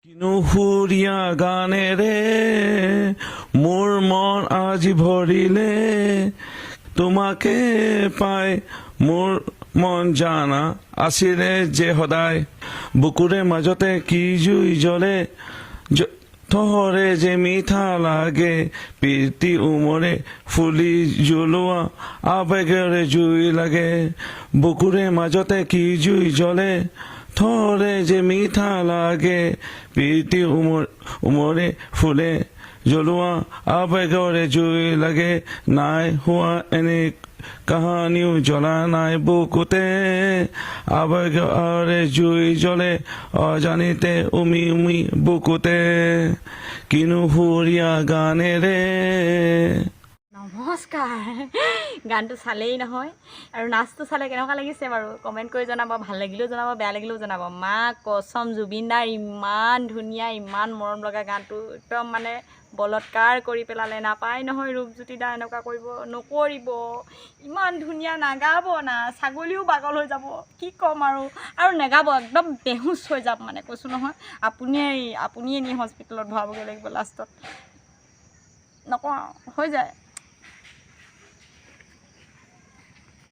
কিনো সুৰীয়া গানেৰে মোৰ মন আজি ভৰিলে, তোমাকে পাই মোৰ মন জানা আছিলে যে সদায়। বুকুৰে মাজতে কি জুই জ্বলে, থহৰে যে মিঠা লাগে, প্ৰীতি উমৰে ফুলি জ্বলোৱা আবেগেৰে জুই লাগে। বুকুৰে মাজতে কি জুই জ্বলে, থৰে যে মিঠা লাগে, প্ৰীতি উমৰে ফুলে জ্বলোৱা আবেগৰে জুই লাগে। নাই হোৱা এনে কাহানিও জ্বলা নাই বুকুতে, আবেগৰে জুই জ্বলে অজানিতে উমি উমি বুকুতে, কিনো সুৰীয়া গানেৰে। নমস্কাৰ। গানটো চালেই নহয় আৰু নাচটো চালে কেনেকুৱা লাগিছে বাৰু কমেণ্ট কৰি জনাব। ভাল লাগিলেও জনাব, বেয়া লাগিলেও জনাব। মা কচম, জুবিন দাৰ ইমান ধুনীয়া, ইমান মৰম লগা গানটো একদম মানে বলৎকাৰ কৰি পেলালে। নাপায় নহয় ৰূপজ্যোতি দা, এনেকুৱা কৰিব নকৰিব। ইমান ধুনীয়া নাগাব না, ছাগলীও পাগল হৈ যাব। কি ক'ম আৰু, আৰু নেগাব, একদম বেহুচ হৈ যাম মানে কৈছোঁ নহয়। আপুনিয়ে আপুনিয়ে নি হস্পিটেলত ভৰাবগৈ লাগিব লাষ্টত। নকওঁ আৰু, হৈ যায়।